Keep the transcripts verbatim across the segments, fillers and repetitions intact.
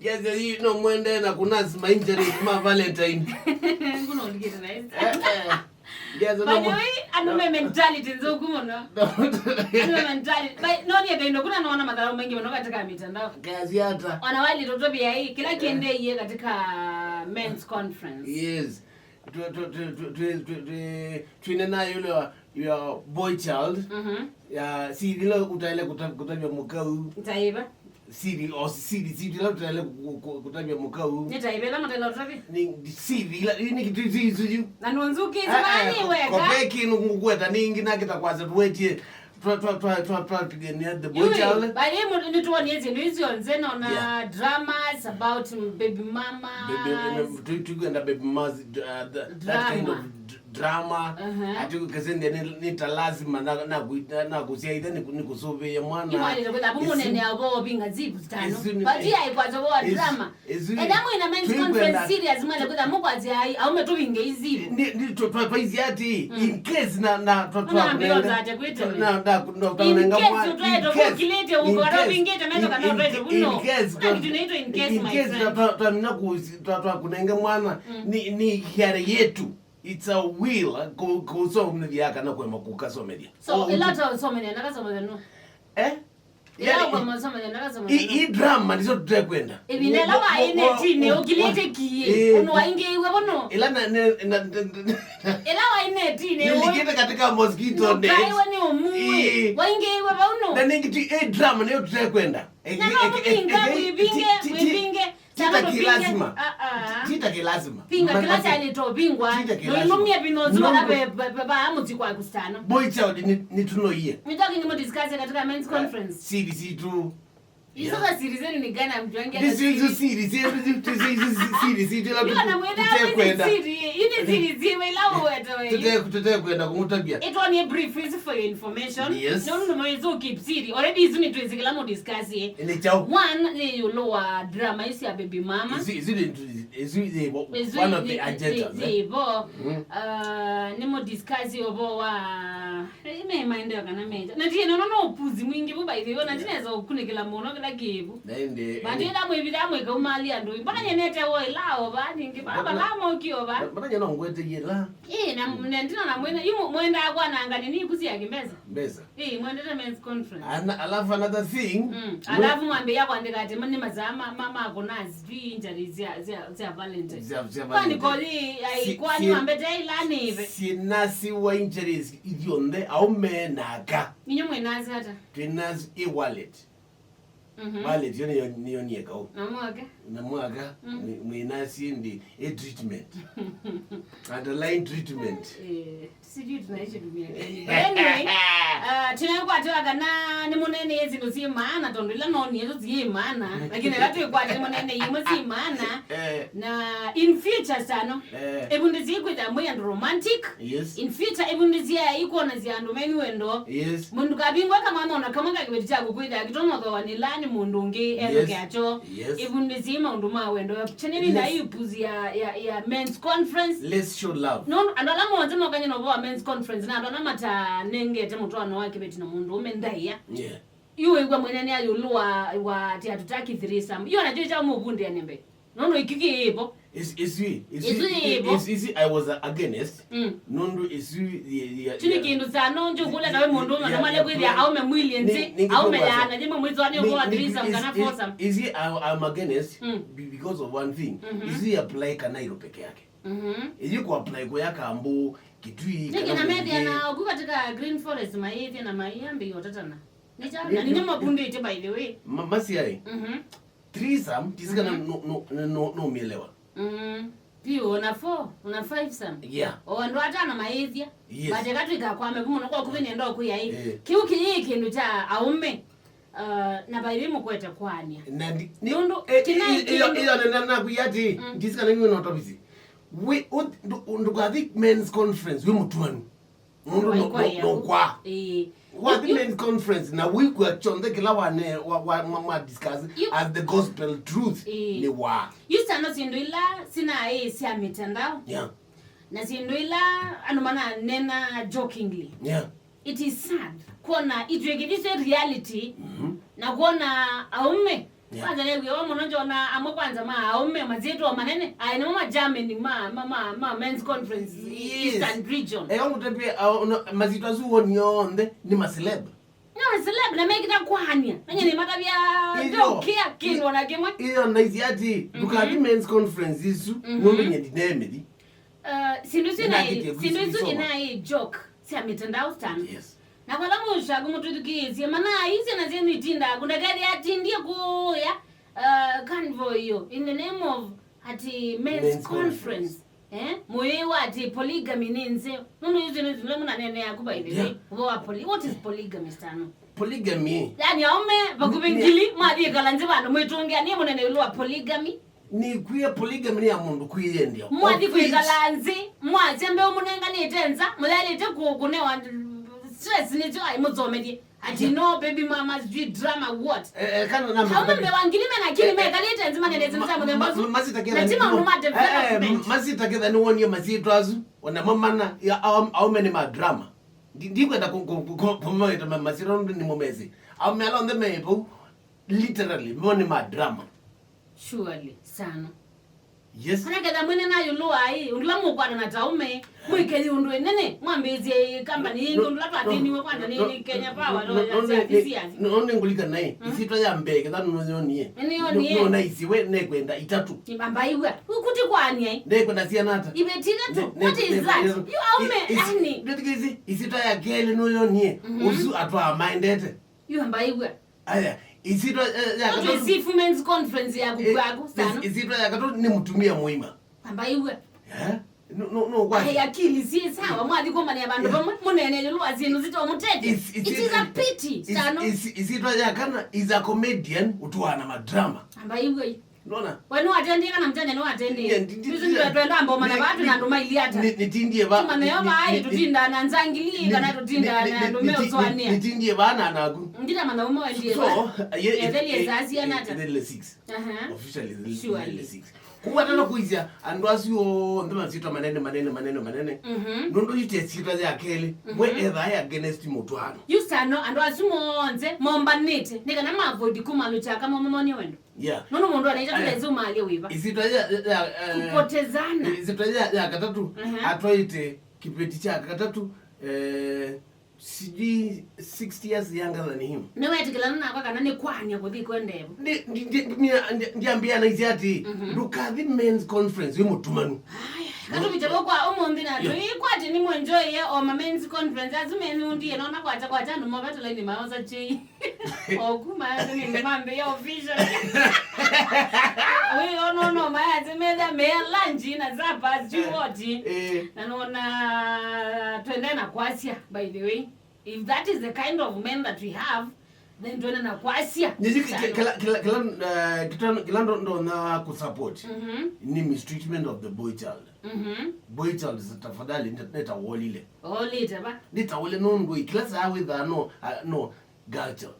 Yes, yes, you know, mwende na kunasi ma injuries ma Valentine. Kuna ulikite na hizi. Eh, eh. Yes, no, by the way, andũ me mentality nzũku mũno. Andũ me mentality. By, no, niye kaindo kuna naona madharau mengi mũno katika mitandao. Kazi hata. Ona wali totobia hii, kila kiende iye katika men's conference. Yes. Twi-, twi-, twi-, twi-, twi-, twi-, twi-, twinena yule wa, your boy child. Mhm. Ya, siri ila utaile kuta-, kutavya mũkau. Ntaiva. Siri, o siri, siri ila utaile ku-, ku-, kutavya mũkau. Nĩ taiva ila mataile ũtavya? Ni siri ila, ni kitu siri siri. Na nunzuki. Ah, ah, zimani weka. Kopeki nukukweta ningi na kita kwasa tuwetie. Twa, twa, twa, twa, twapigania the boy child. Bali mu-, nituonie syĩndũ isu syonthe, nona, yeah, dramas about baby mama. Baby, tu-, tukwenda baby mamas, uh, the, that kind of d-, drama. Uh-huh. Ati kukesende ni, ni ta lazima na, na, ku-, na, na kusiaitha ni, ni kusuvia mwana. Imwalile kwenda apo munene abo binga zibu tano. But ya ikwazo wa drama. Ĩsu enda mwĩna men's conference serious, mwende kwĩtha mũkwatya ai, aume tũvinge izivu. Ni, ni twa, twa, twaisye ati, mm, in case na, na, twa, twa, ona mbio nzate kwĩte na, na, na, in case mwa-, utwaete in case, ũkilĩte in ũkora case, ũvingĩte metho kana utwaete vuno. In case, na kitu inaitwa in case, in my case, friend. Twa, twa, twamina kusi-, twa, twa kunenge mwana, mm, ni, ni hiari yetu. It's a will, ku-, kusomethia kana kwema kukasomethia. So, oh, ila ta usomethia, nakasomethia no. Eh? Ila yani, kwa masoma ya ndakasoma. I, i drama ndizo tũtekwenda. Ĩvinda ĩla waĩ netine, ũkilĩte kiĩ, eh, ũndũ waingĩiwe mũno. Ila na, na, na, na, ĩla waĩ netine, nilikĩte katika mosquito net. Ũkaiwe nĩ ũmue. Eh. Waingĩiwe vau no. Na ningĩ ti, eh, drama nĩyo tũtekwenda. Eh, na eh, no eh, eh, mũvinga, eh, wĩvinge, ti, ti, ti, wĩvinge. Tita kilazima. Ah, ah. Tita kilazima. Pinga kila kyalĩtwe ũvingwa. Tita kilazima. Nũilumie vino zua na ve, ve, ve, va mũtsi kwa kustano. Boy child ni, ni tunoie. Nitaki ni mudiscuss katika men's conference. Siri situ. Hizo za siri zenu ni gani mjuangia? Hizo siri, hizo siri, hizo siri, hizo siri, hizo la. Hiyo na mwenda siri. Hii ni siri zima ila uweto. Tute, tute kwenda kumutabia. It only brief is for your information. Yes. No, no, no, it's okay, siri. Already hizo ni tuwezi kila mudiscuss. Ni chao. One, ni yulo wa drama isi ya baby mama. Isu, isu nĩ, isu nĩ one of the agendas, eh? Isu nĩ vo. Mm. Uh, nĩ mũ discuss ũvoo wa, eh, me maendeeo kana meja. Na tiye nono no upuzi mwingi vu, by the way, na tinaweza kukunikila mũno kila kivu. Na ĩndĩ, but ĩndĩ ĩla mwĩvitha mwĩka umali andũ. Mbona nyenete wo ila ova, ningi baba, mbona, la moki ova. Mbona nyena ngwete yela? Eh, na, mm, na ndina na mwena, yu mwendaa kwananga nini ikusi ya kimbesa? Mbesa. Ĩĩ, mwendete men's conference. Ana-, alafu another thing, mm, mwe- alafu mwambĩĩa kwandĩka atĩ nĩ masaa ma, ma, ma kũna sijui injuries sya, sya, sya Valentine. Sya, sya Valentine. Kwani kothi, ai, si, kwani si, mwambĩte ila nĩve? Sinasiwa injuries ithyonthe, aume na aka. Inyo mwĩnasi ata? Twĩnasi e wallet. Mhm. Wallet yo nĩyo, nĩyo nieka ũu. Na mwaka? Na mwaka, mm, mwĩ-, mwĩnasi ĩndĩ e treatment. Underlying treatment. Eh, sijui tunaishi dunia gani. But anyway, uh, tunakwatĩwa kana nĩ mũnene ĩsindũ syĩ maana, tondũ ila noni ĩsu syĩ maana, lakini ĩla twĩkwatĩ nĩ mũnene imwe syĩ maana. Eh. Na in future sana, eh, ĩvundi syĩkwĩtha mwĩ andũ romantic. Yes. In future, ĩvundĩsye ĩkwonasya andũ menyu wendo. Yes. Mũndũ kavingwa kamwana ona kamwe ka kĩveti kyaku kwĩthĩa kĩtonya ũthooa nĩ laa nĩ mũndũ ũngĩ, yes, ethũke acho. Yes. Ĩvundĩsye maũndũ ma wendo. Cheneni na, yes, ipuzi ya, ya, ya men's conference. Let's show love. No, andũ ala monthe mokanye na ũvoo wa men's conference, na andũ ala matanengete mũtwaano wa kĩveti na mũndũ ũme ndaĩa. Yeah. Yu wĩw'a mwene nĩ ayũlũ wa, wa ati hatutaki threesome. Yu anajua cha muvunde anembe. Nono ikiki ipo. Is, is we, is we, is we ipo. Is, is I was against. Mm. Nundu is we, the, the, chini kindu sana njo kula kawe mundu na male kwithia aume mwili nzi, aume ya na jimwe mwizo ani kwa threesome kana foursome. Is he, I, I'm against, mm, be-, because of one thing. Mm-hmm. Is he apply kana ilo peke yake. Mhm. Ili ku apply kwa ya kambu, kitui, niki na media na oku katika Green Forest maithia na maiyambi yotatana. Ni cha, ni, na ni, ni mabundite, by the way. Ma-, masiai. Mhm. Threesome, tisikana, mhm, no, no, no, no, no mielewa. Mm. Pio, una four, una five some. Yeah. O andũ atano maithia. Yes. But katwika kwame kumuno kwa kuveni ndo kuya hii. Eh. Kiu kii kindu cha aume. Uh, na by the way, mũkwete kwania. Na ndi-, ni-, nũndũ, eh, kĩna i-, i-, iyo, kĩndũ iyo, na, na, nakwĩa ati, mm, ndisikana iwe no tobisi. We, ut-, ndu-, ndukathi men's conference, we mũtuanu. Nũndũ no, no, no kwa. Eh. Wathi men's conference, na wĩkw'a kyonthe kĩla wane, wa, wa, ma, ma discuss as the gospel truth, eh, ni wa. Yu sana syĩndũ ila sina, eh, sya mitandao. Yeah. Na syĩndũ ila andũ mananena jokingly. Yeah. It is sad kuona itwĩkĩthisye reality, mhm, na kuona aume Yeah. Kwanza newie wa mũno njona amwe kwanza ma aume masyĩtwa manene. Aĩ nĩmo ma chairman ma, ma, ma, ma men's conference. Yes. Eastern region. Eka ngũtavye, masyĩtwa asu wonie onthe nĩ ma celeb. No, celeb na mekĩta kwanya. Nanye nĩ matavya. Ĩyo. Ndokia kĩndũ na kĩmwe. Ĩyo naisi ati ndũkathi men's conference isu. Nũndũ nye ndinemethi. Uh, sindu isu ina sindu isu ina joke sya mitandao sana. Yes. Na kwa lamu ushaku mutwithukiisye mana aisye na syenu itinda kundakeli atindie kuya uh, convoy iyo in the name of ati men's conference. Eh, muyi wa ati polygamy ni nze. Nundu yuzi ni zile muna nene yaku by the way. Ubo wa poly, what is polygamy, Stano? Polygamy. Yani aume vakuvi ngili mwathi kala nzi vandu mwitungia ni munene ulu wa polygamy. Nĩkw'e polygamy nĩ ya mũndũ kwĩyendea. Mwathi kwĩkala nzĩ, mwasya mbeũ mũnenganĩte nza, mũyaĩlĩte kũ- kũnewa stress nĩsyo aimũthomethye. Ati no baby mama sijui drama what. Eh, eh, kana na Haume mbewa ngili mena akili mekalĩte nzĩ manenete nza mũthemba ũsu. Masita ketha Na ti maũndũ ma development. Masita ketha nĩwonie masitwa asu ona mamana ya aum- aume nĩ ma drama. Ndi- ndikwenda ku- ku- ku- ku- kumaita ma- masitwa nĩ mumesi. Aume ala onthe me vau literally mo nĩ ma drama. Surely sana. Yes. Kana ketha mwene na yulu ai undula mukwata na taume mwike yundu nene mwambĩzie company yingi undula twathiniwe kwanza ni Kenya Power no ya service. No ne ngulika nai isitwa ya mbee ketha no yonie. Ni yonie. No na isiwe ne kwenda itatu. Ibamba iwa. Ukuti kwani ai. Ne kwenda siana ata. Ibe tira tu. What is that? You are me ani. Ndio tikizi isitwa ya keli no yonie. Usu atwa maendete. You amba iwa. Aya, isitwa eh, ya katatu. Isi women's conference ya kukwaku sana. Isitwa ya katatu ni mutumia muima. Amba iwe. Eh? No no no kwa. Ai akili si sawa mwathi kumania bandu bamwe munene yulu azinu zito mutete. It is a pity sana. Isitwa ya kana is a comedian utwana madrama. Amba iwe. Nona? Wenu atendie kana mtende no atendie. Tuzi ndio twenda mboma na watu na nduma ili hata. Nitindie ba. Tuma nayo ba ai tutinda na nzangili kana tutinda na ndume uswania. Nitindie ba na naku. Ngita mana umo wendie. So, ye etheli ezazi anata. Etheli six. Aha. Officially etheli six. Kuwatana kuizia andu asu onthe masitwa manene manene manene manene. Nundu ite sitwa ya keli. Mwe etha ya against mutwano. Yusano andu asu monthe mombanite. Nikana mavoidi kumaluchaka momonie wendo. Yeah. Nono mundu anaita tuleze umalie wiva. Isitwa ya ya kupotezana. Isitwa ya ya katatu atwaite kipeti cha katatu eh sijui sixty years younger than him. Niwetikilana nakwa kana ni kwanya kuthi kwendevo. Ndi ndi ndi ndiambia na isi ati ndukathi men's conference wi mutumanu. Aya, katuvicha kwa umunthi na tu ikwati ni mwenjoy ya o ma men's conference azume ni undie nona kwacha kwacha ndo mobetela ni maoza chei. Okuma ati nĩ mambe ya official. We ono no maya ati metha me lunch na zapa juu wote. Na nona twende na kwasia by the way. If that is the kind of men that we have, then twende na kwasia. Niji kila kila kila kila ndo ndo na kusupport. Ni mistreatment of the boy child. Boy child tafadhali neta wolile. Olite ba. Neta wole no ndo kila saa we no no Girl child.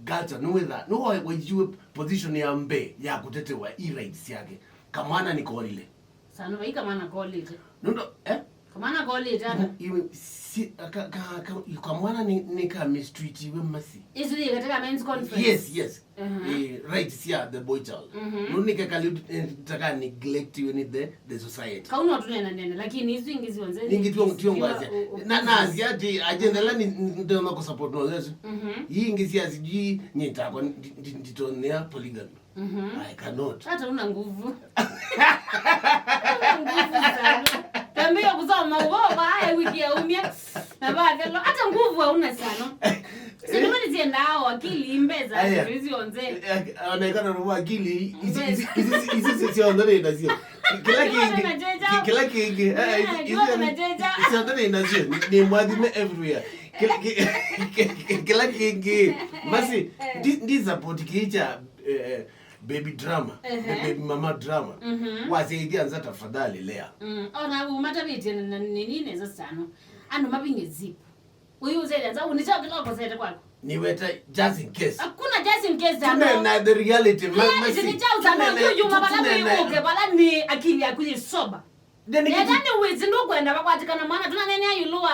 Girl child, nĩwĩtha nĩwaijiwe position ya mbee ya kũtetewa i rights syake. Kamwana nĩkolile. Sana vai kamwana kolite. Nũndũ eh? Kamwana kolite ata? Iwe si ka, ka, ka, kamwana nĩ nĩ ka mistreatiwe masi. Isu yĩ katika men's conference. Yes, yes. Eh, rights ya the boy child. Nũndũ nĩkekali eh, taka neglectiwe nĩ the the society. Kau no tunena nene lakini isu ingi cionze ningi tio tio ngwazia. Na nazi ati agenda la ni ndona ku support no zesu. Hii ingi sia sijui nyitako nditonea polygamy. I cannot. Hata una nguvu. Una nguvu sana. Tambia kusoma ugoba haya wiki ya umia. Na baadhi hata nguvu hauna sana. Sinimalizie nao akili mbeza hizi onze. Anaikana roho akili hizi hizi hizi siondo ndio nasio. Kila kingi kila kingi siondo ndio nasio. Ni mwathime everywhere. Kila kingi masi ndi support kicha baby drama baby mama drama. Waseithia nza tafadhali lea. Ona umatavitie na nini neza sana. Ando mabinge zipo. Uyu uzaile nza unitao kila ukosete kwako. Niweta just in case. Hakuna just in case za no. Tunena the reality. Reality ni chao za no. Tunena- Yu yuma bala tunena- mwiuke bala ni akili yaku yisoba. Then it- Edani wizi ndukwenda bakwatikana mwana tunanene ayulu wa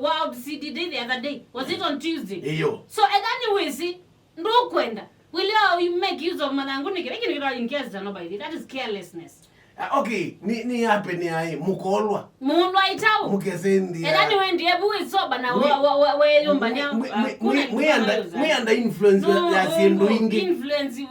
World C D Day the other day. Was it on Tuesday? Iyo. So edani wizi ndukwenda Will you, you make use of mathangu nĩ kĩla kĩndũ kĩtwa ingesta no by the, that is carelessness. Ah, okay, ni ni happen ai mukolwa. Mũndũ aitau. Mukesendie. Enda nĩ wendi ebu isoba na we we we yumba ni. Mwi under influence ya syĩndũ ingĩ. Influence.